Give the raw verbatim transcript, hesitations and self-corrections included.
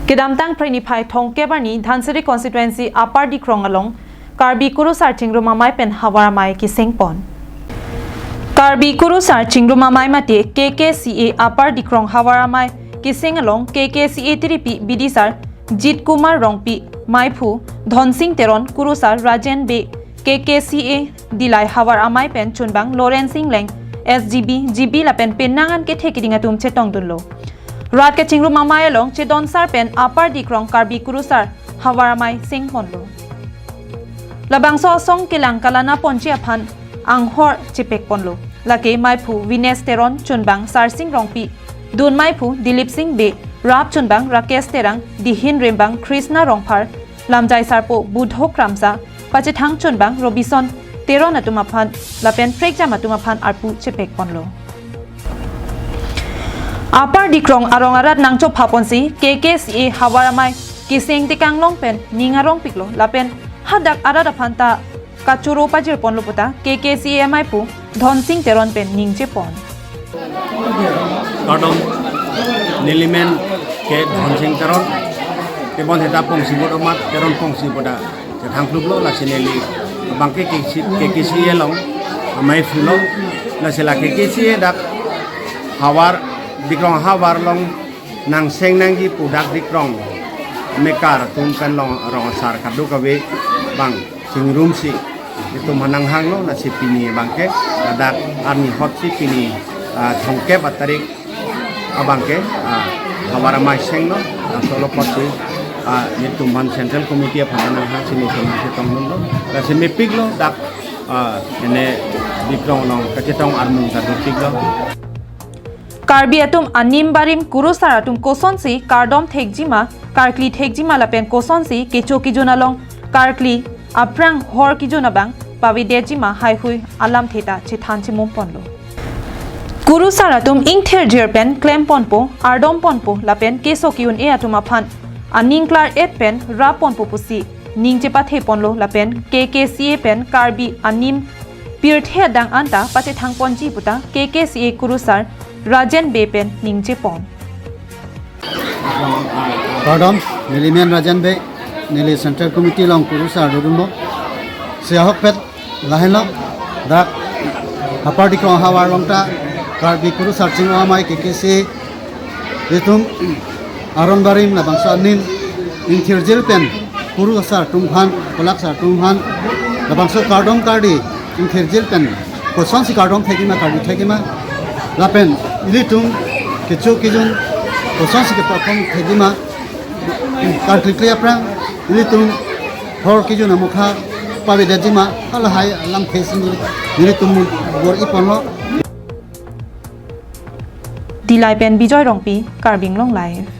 Kedamtang Phre niphai thomkep arni Dhansiri constituency Upper Dikrong along Karbi Kurusar Chingrum Amei pen Havar Amei keseng pon. Karbi Kurusar Chingrum Amei mate K K C A Upper Dikrong Havar Amei keseng along K K C A tiripi bidisar Jit Kumar Rongpi, meiphu Dhonsing Teron, kurusar Rajen Bey, K K C A Dillai Havar Amei pen chunbang Lawrence Engleng, S G B, G B lapen penang an kethe keding atum chetongdunlo. Rat kachingrum amei along chedonsar pen Upper Dikrong Karbi Kurusar Havar Amei seng ponlo. Labangso asong kelang kalana ponji aphan anghor chepek ponlo. Lake meiphu Vines Teron, chunbang Sarsing Rongpi, dun meiphu Dilip Sing Bey, rap chunbang Rakesh Terang, dihin rembang Krishna Rongphar, lamjai sarpo Budho Kramsa, pachethang chunbang Robison Teron atum aphan lapen prekjam atum aphan arpu chepek ponlo. Upper Dikrong arong arat nangchopha ponsi K K C A Havar Amei keseng tekang long pen ning arong piklo lapen hadak arat aphan ta kachoro pajir ponlo puta K K C A meiphu Dhonsing Teron pen ningje pon. Kardom, neli men ke Dhonsing Teron, kebon heta pongsi bot amat Teron pongsi boda. Kethang klublo lasi neli abangke K K C, K K C A along amei phulo, lasi la K K C A dak Havar, Dikrong Havar along nangseng nangji pu dak Dikrong mekar atum pen long rong asar kadokave bang chingrumsi itum aphan nanghanglo, lasi pini abangke ladak arni hotsi pini, ah, thomkep atarik abangke, ah, Havar Amei senglo, ah, solo apotsi, ah, itum aphan Central Committee aphan nanghangsi neli solo chetongdunlo, lasi mepiklo dak, ah, ene Dikrong along kachetong armung ta dopiklo. Karbi atum anim barim kurusar atum kosonsi kardom thekjima, karkli thekjima lapen kosonsi kecho kejun along karkli aphrang hor kejun abang pavedetjima haihui alamthe ta chethan chemum ponlo. Kurusar atum ingthirjir pen klem ponpo, ardom ponpo lapen keso ke-un-e atum aphan aning klar-et pen rap ponpo pusi ning chepathe ponlo lapen K K C A pen Karbi anim pirthe adang anta pachethang ponji puta K K C A kurusar Rajen Bey pen ningje pon. Kardom, neli men Rajen Bey, neli Central Committee along kurusar dodunlo. Si ahokpet lahenlo, dak Upper Dikrong Havar along ta Karbi Kurusar Chingrum Amei K K C A itum aron barim labangso anim ingthirjir pen kurusar atum aphan, kolaksar atum aphan, labangso kardom kardi ingthirjir pen kosonsi kardom thekjima, kardi thekjima, lapen ilitum kecho kejun kosonsi kepakhom thekjima, karkli kli aphrang ilitum hor kejun amokha pavedetjima, halahai alamthe si nelitum bor-i ponlo. Dillai pen Bijoy Rongpi, Karbi Anglong Live.